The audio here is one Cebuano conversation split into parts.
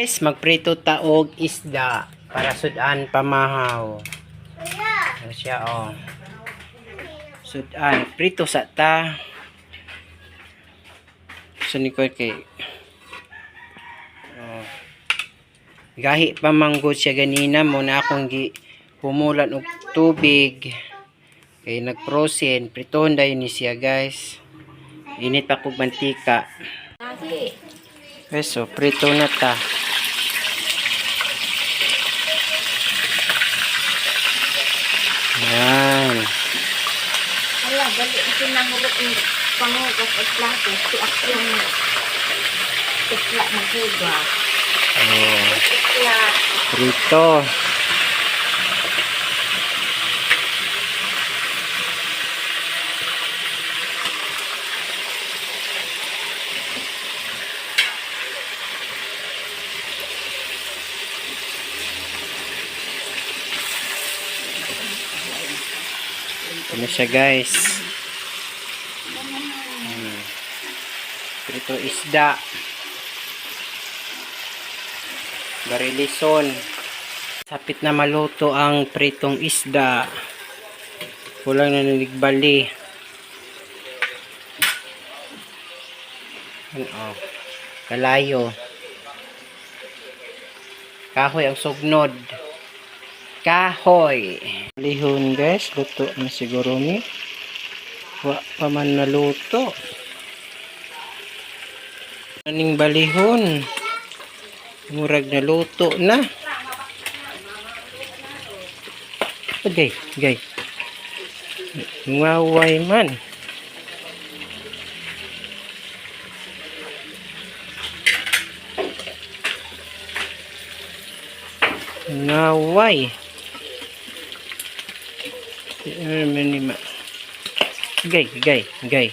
Guys, magprito ta og isda para sudan pamahaw. Ano siya, oh. Sudan, prito sa ta. So ni ko kay, oh. Gahi pa manggod siya ganina mo na akong gi humulan og tubig. Kay nag-frozen, pritohon dayon ni siya, guys. Init pa kog mantika. Lagi. Okay, so prito na ta. Yan. Ala, dali sinangurot yung pangugas at plato. Tuak yung tikla maghugas. Oh, Tikla. prito. Ito na siya, guys. Prito isda. Barilison. Sapit na maluto ang pritong isda. Kulang na niligbali. Ano? Oh. Kalayo. Kahoy ang sugnod. Kahoy. Lihon, guys, luto na siguro ni. Wa pa man naluto. Aning balihon. Murag naluto na. Okay, gay. Ngaway man. Ngaway. Ano naman ni ma? Gay, gay, gay.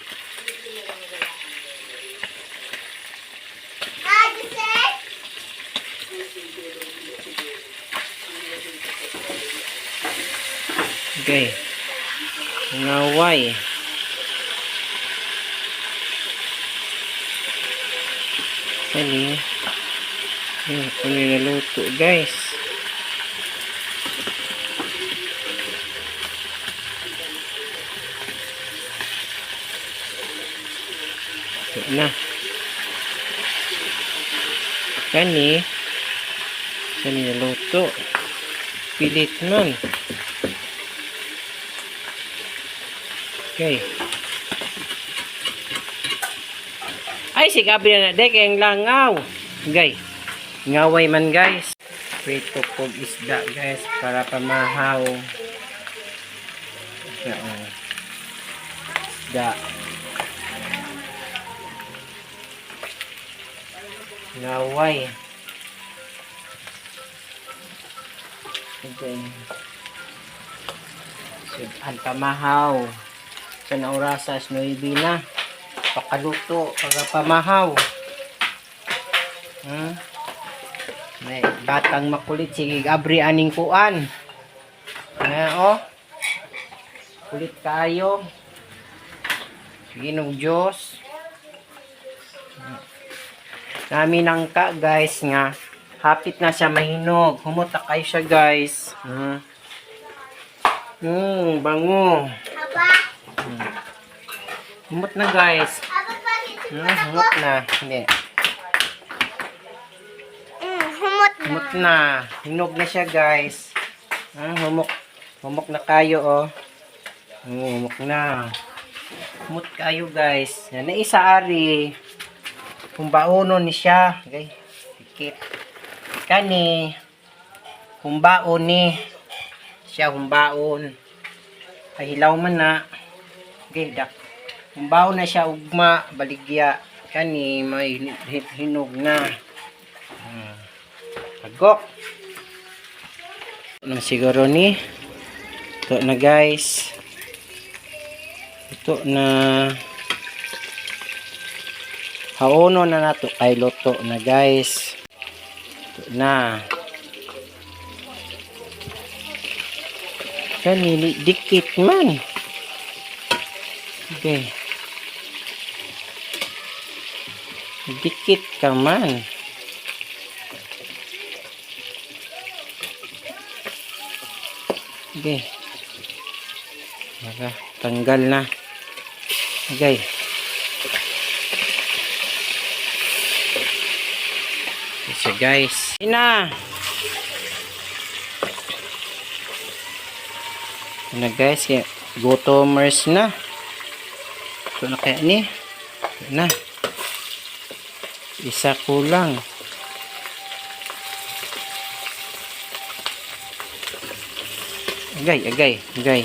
Okay. Ngaway. Kani. Ayun, kung nilaluto, guys. Ito na. Kani. Sa nilaluto. Pilit man. Okay. Ay, si Gabi na dek ang langaw. Gay. Ngaway man, guys. Prito kog isda, guys, para pamahaw. Siya, oh. Isda. Ngaway. Okay. Sudan pamahaw. Sa naurasas, 9 na. Pakaluto, pagpamahaw. May batang makulit, sige, abri aning kuan. Nga, oh. Kulit kayo. Sige, ng Diyos. Nami nang ka, guys, nga. Hapit na siya mahinog. Humuta kayo siya, guys. Bango. Aba, Humot na, guys. aba bakit Humot na. Hindi. Humot na. Humot na. Hinog na siya, guys. Humok. Humok na kayo, oh. Humok na. Humot kayo, guys. Yan na isa, ari. Humbaono ni siya. Okay. Dikit. Kani. Humbaon ni. Siya humbaon. Ay, hilaw man na. Okay, dak. Humbaon na siya ugma, baligya. Kani may hinog na. Agok. Ano siguro ni? Ito na, guys. Ito na. Haono na nato kay luto na, guys. Ito na. Kanili dikit man. Okay. Dikit ka man. Okay. Maka, tanggal na. Okay. Ito siya, guys. Ina! Ito na, guys. Kaya, gutomers na. Ito na kaya ni. Ito na. Isa kulang. Agay, agay, agay.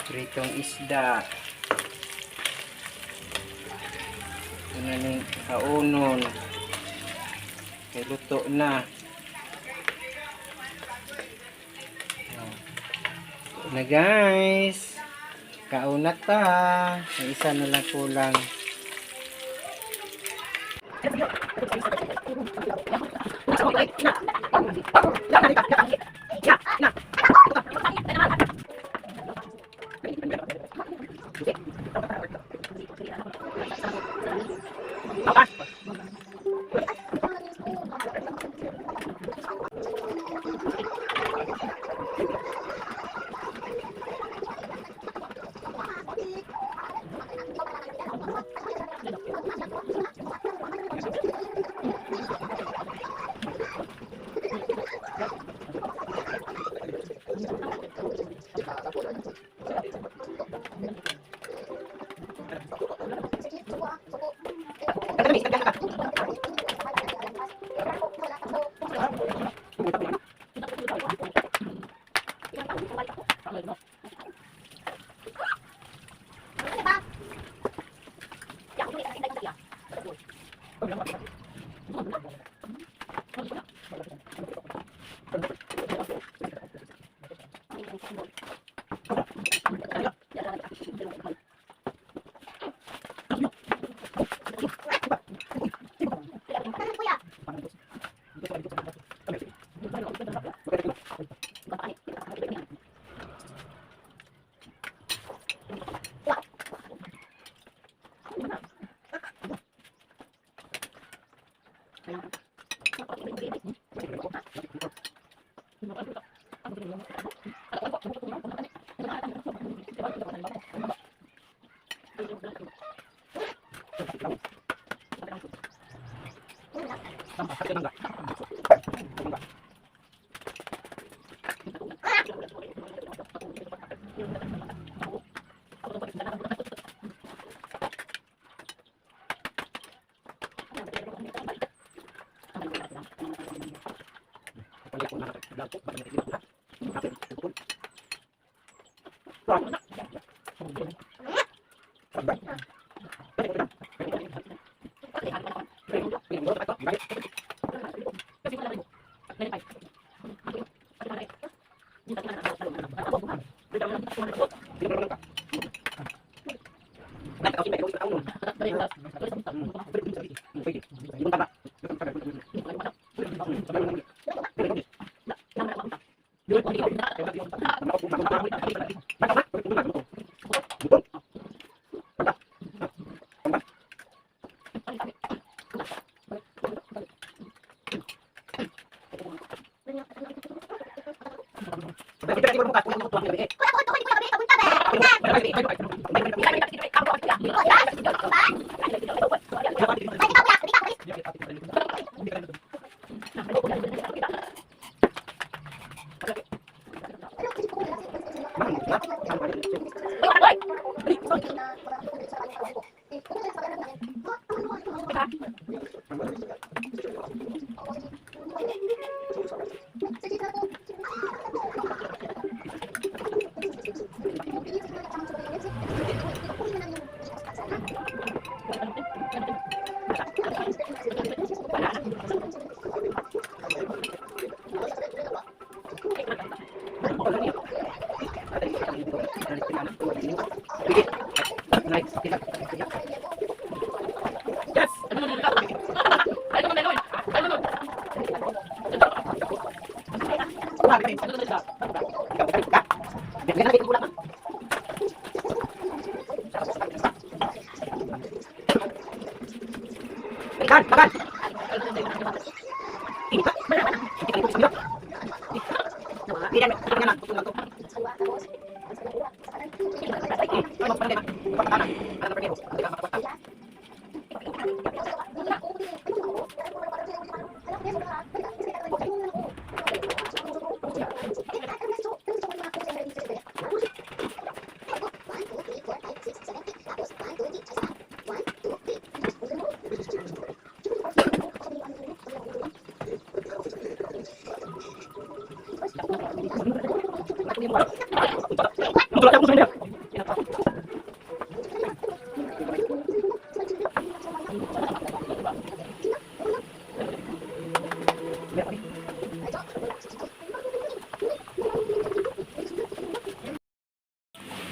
Pritong isda. Ito na ning kaunon. Kay luto na. Luto na, guys. Kauna ta. May isa na lang kulang.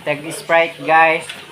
Tag Sprite, guys.